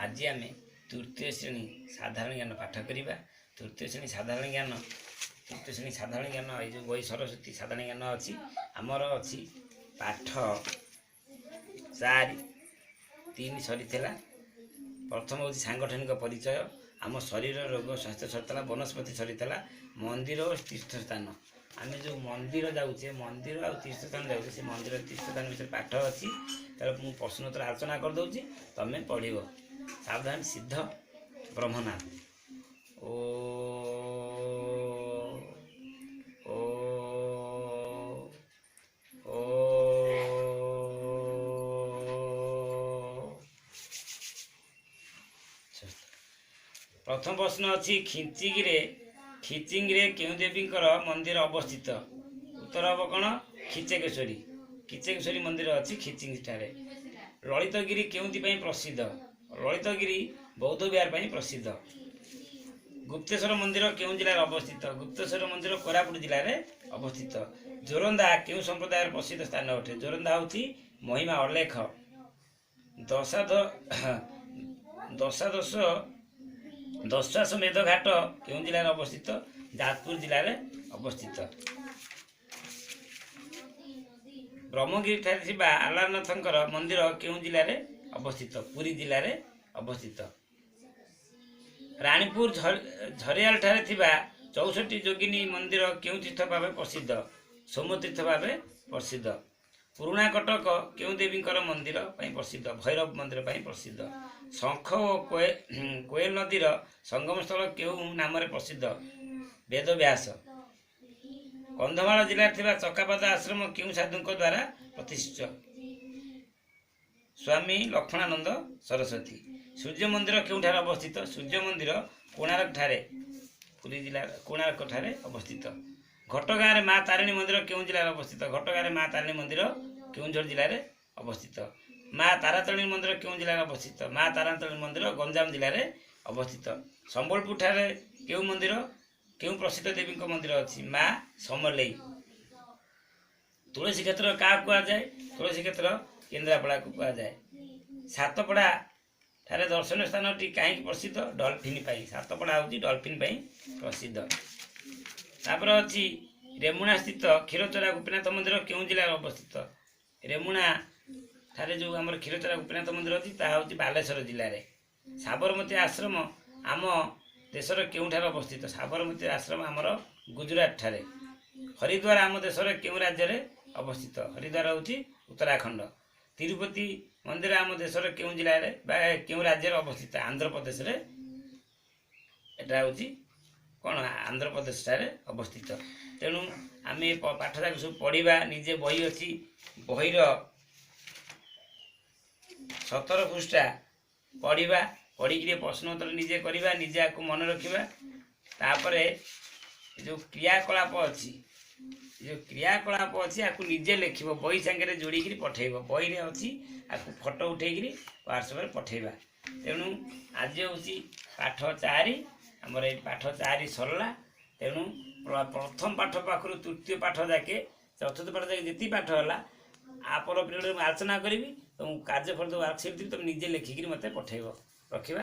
ଆଜି ଆମେ ତୃତୀୟ ଶ୍ରେଣୀ ସାଧାରଣ ଜ୍ଞାନ ପାଠ କରିବା। ତୃତୀୟ ଶ୍ରେଣୀ ସାଧାରଣ ଜ୍ଞାନ, ତୃତୀୟ ଶ୍ରେଣୀ ସାଧାରଣ ଜ୍ଞାନ, ଏଇ ଯେଉଁ ବହି ସରସ୍ୱତୀ ସାଧାରଣ ଜ୍ଞାନ ଅଛି ଆମର, ଅଛି ପାଠ 4, 3 ସରିଥିଲା। ପ୍ରଥମ ହେଉଛି ସାଙ୍ଗଠନିକ ପରିଚୟ, ଆମ ଶରୀର, ରୋଗ, ସ୍ୱାସ୍ଥ୍ୟ ସରିଥିଲା, ବନସ୍ପତି ସରିଥିଲା, ମନ୍ଦିର ଓ ତୀର୍ଥସ୍ଥାନ। ଆମେ ଯେଉଁ ମନ୍ଦିର ଯାଉଛେ, ମନ୍ଦିର ଆଉ ତୀର୍ଥସ୍ଥାନ ଯାଉଛେ, ସେ ମନ୍ଦିର ତୀର୍ଥସ୍ଥାନ ବିଷୟରେ ପାଠ ଅଛି। ତାହେଲେ ମୁଁ ପ୍ରଶ୍ନୋତ୍ତର ଆଲୋଚନା କରିଦେଉଛି, ତମେ ପଢ଼ିବ। ସାବଧାନ, ସିଦ୍ଧ ବ୍ରହ୍ମନାଥ ଓ ଓ ଓ। ପ୍ରଥମ ପ୍ରଶ୍ନ ଅଛି, ଖିଚିଙ୍ଗରେ କେଉଁ ଦେବୀଙ୍କର ମନ୍ଦିର ଅବସ୍ଥିତ? ଉତ୍ତର ହେବ କ'ଣ? ଖିଚେକେଶ୍ୱରୀ। ଖିଚେକେଶ୍ୱରୀ ମନ୍ଦିର ଅଛି ଖିଚିଙ୍ଗଠାରେ। ଲଳିତଗିରି କେଉଁଥିପାଇଁ ପ୍ରସିଦ୍ଧ? ଲଳିତଗିରି ବୌଦ୍ଧ ବିହାର ପାଇଁ ପ୍ରସିଦ୍ଧ। ଗୁପ୍ତେଶ୍ୱର ମନ୍ଦିର କେଉଁ ଜିଲ୍ଲାରେ ଅବସ୍ଥିତ? ଗୁପ୍ତେଶ୍ୱର ମନ୍ଦିର କୋରାପୁଟ ଜିଲ୍ଲାରେ ଅବସ୍ଥିତ। ଜୋରନ୍ଦା କେଉଁ ସମ୍ପ୍ରଦାୟର ପ୍ରସିଦ୍ଧ ସ୍ଥାନ ଅଟେ? ଜୋରନ୍ଦା ହେଉଛି ମହିମା ଅଲେଖ। ଦଶାଦ ଦଶାଦଶ ଦଶାଶ୍ୱମେଧ ଘାଟ କେଉଁ ଜିଲ୍ଲାରେ ଅବସ୍ଥିତ? ଯାଜପୁର ଜିଲ୍ଲାରେ ଅବସ୍ଥିତ। ବ୍ରହ୍ମଗିରି ଠାରେ ଥିବା ଆଲାରନାଥଙ୍କର ମନ୍ଦିର କେଉଁ ଜିଲ୍ଲାରେ ଅବସ୍ଥିତ? ପୁରୀ ଜିଲ୍ଲାରେ ଅବସ୍ଥିତ। ରାଣୀପୁର ଝରିଆଲ ଠାରେ ଥିବା 64 ଯୋଗିନୀ ମନ୍ଦିର କେଉଁ ତୀର୍ଥ ଭାବେ ପ୍ରସିଦ୍ଧ? ସୋମତୀର୍ଥ ଭାବେ ପ୍ରସିଦ୍ଧ। ପୁରୁଣା କଟକ କେଉଁ ଦେବୀଙ୍କର ମନ୍ଦିର ପାଇଁ ପ୍ରସିଦ୍ଧ? ଭୈରବ ମନ୍ଦିର ପାଇଁ ପ୍ରସିଦ୍ଧ। ଶଙ୍ଖ ଓ କୋଏଲ ନଦୀର ସଙ୍ଗମ ସ୍ଥଳ କେଉଁ ନାମରେ ପ୍ରସିଦ୍ଧ? ବେଦବ୍ୟାସ। କନ୍ଧମାଳ ଜିଲ୍ଲାରେ ଥିବା ଚକାପାଦ ଆଶ୍ରମ କେଉଁ ସାଧୁଙ୍କ ଦ୍ୱାରା ପ୍ରତିଷ୍ଠିତ? ସ୍ୱାମୀ ଲକ୍ଷ୍ମଣାନନ୍ଦ ସରସ୍ୱତୀ। ସୂର୍ଯ୍ୟ ମନ୍ଦିର କେଉଁଠାରେ ଅବସ୍ଥିତ? ସୂର୍ଯ୍ୟ ମନ୍ଦିର କୋଣାର୍କ ଠାରେ, ପୁରୀ ଜିଲ୍ଲା କୋଣାର୍କ ଠାରେ ଅବସ୍ଥିତ। ଘଟଗାଁରେ ମା ତାରିଣୀ ମନ୍ଦିର କେଉଁ ଜିଲ୍ଲାରେ ଅବସ୍ଥିତ? ଘଟଗାଁରେ ମା ତାରିଣୀ ମନ୍ଦିର କେଉଁଝର ଜିଲ୍ଲାରେ ଅବସ୍ଥିତ। ମା ତାରାତାରିଣୀ ମନ୍ଦିର କେଉଁ ଜିଲ୍ଲାରେ ଅବସ୍ଥିତ? ମା ତାରାତାରିଣୀ ମନ୍ଦିର ଗଞ୍ଜାମ ଜିଲ୍ଲାରେ ଅବସ୍ଥିତ। ସମ୍ବଲପୁର ଠାରେ କେଉଁ ମନ୍ଦିର, କେଉଁ ପ୍ରସିଦ୍ଧ ଦେବୀଙ୍କ ମନ୍ଦିର ଅଛି? ମା ସମଲେଇ। ତୁଳସୀ କ୍ଷେତ୍ର କାହାକୁ କୁହାଯାଏ? ତୁଳସୀ କ୍ଷେତ୍ର କେନ୍ଦ୍ରାପଡ଼ାକୁ କୁହାଯାଏ। ସାତପଡ଼ା ଠାରେ ଦର୍ଶନୀୟ ସ୍ଥାନଟି କାହିଁକି ପ୍ରସିଦ୍ଧ? ଡଲଫିନ୍ ପାଇଁ। ସାତପଡ଼ା ହେଉଛି ଡଲଫିନ୍ ପାଇଁ ପ୍ରସିଦ୍ଧ। ତାପରେ ଅଛି, ରେମୁଣା ସ୍ଥିତ କ୍ଷୀରଚୋରା ଗୋପୀନାଥ ମନ୍ଦିର କେଉଁ ଜିଲ୍ଲାରେ ଅବସ୍ଥିତ? ରେମୁଣା ଠାରେ ଯେଉଁ ଆମର କ୍ଷୀରଚୋରା ଗୋପୀନାଥ ମନ୍ଦିର ଅଛି, ତାହା ହେଉଛି ବାଲେଶ୍ୱର ଜିଲ୍ଲାରେ। ସାବରମତୀ ଆଶ୍ରମ ଆମ ଦେଶର କେଉଁଠାରେ ଅବସ୍ଥିତ? ସାବରମତୀ ଆଶ୍ରମ ଆମର ଗୁଜୁରାଟ ଠାରେ। ହରିଦ୍ୱାର ଆମ ଦେଶର କେଉଁ ରାଜ୍ୟରେ ଅବସ୍ଥିତ? ହରିଦ୍ୱାର ହେଉଛି ଉତ୍ତରାଖଣ୍ଡ। ତିରୁପତି ମନ୍ଦିର ଆମ ଦେଶର କେଉଁ ଜିଲ୍ଲାରେ ବା କେଉଁ ରାଜ୍ୟରେ ଅବସ୍ଥିତ? ଆନ୍ଧ୍ରପ୍ରଦେଶରେ। ଏଟା ହେଉଛି କ'ଣ? ଆନ୍ଧ୍ରପ୍ରଦେଶଠାରେ ଅବସ୍ଥିତ। ତେଣୁ ଆମେ ପାଠ ଯାକ ସବୁ ପଢ଼ିବା ନିଜେ। ବହି ଅଛି, ବହିର 17 ପୃଷ୍ଠା ପଢ଼ିବା, ପଢ଼ିକିରି ପ୍ରଶ୍ନ ଉତ୍ତର ନିଜେ କରିବା, ନିଜେ ଆକୁ ମନେ ରଖିବା। ତାପରେ ଏ ଯେଉଁ କ୍ରିୟାକଳାପ ଅଛି, ଏ ଯେଉଁ କ୍ରିୟାକଳାପ ଅଛି, ଆକୁ ନିଜେ ଲେଖିବ, ବହି ସାଙ୍ଗରେ ଯୋଡ଼ିକିରି ପଠେଇବ। ବହିରେ ଅଛି, ଆକୁ ଫଟୋ ଉଠେଇକିରି ହ୍ୱାଟ୍ସଆପ୍ରେ ପଠେଇବା। ତେଣୁ ଆଜି ହେଉଛି ପାଠ 4, ଆମର ଏଇ ପାଠ 4 ସରିଲା। ତେଣୁ ପ୍ରଥମ ପାଠ ପାଖରୁ ତୃତୀୟ ପାଠ ଯାକେ, ଚତୁର୍ଥ ପାଠ ଯାକେ ଯେତିକି ପାଠ ହେଲା, ଆ ପର ପିରିୟଡ଼ରେ ମୁଁ ଆଲୋଚନା କରିବି। ତୁମକୁ କାର୍ଯ୍ୟଫଳ ୱାର୍କସିଟ୍ ଦେବି, ତୁମେ ନିଜେ ଲେଖିକିରି ମୋତେ ପଠେଇବ। ରଖିବା।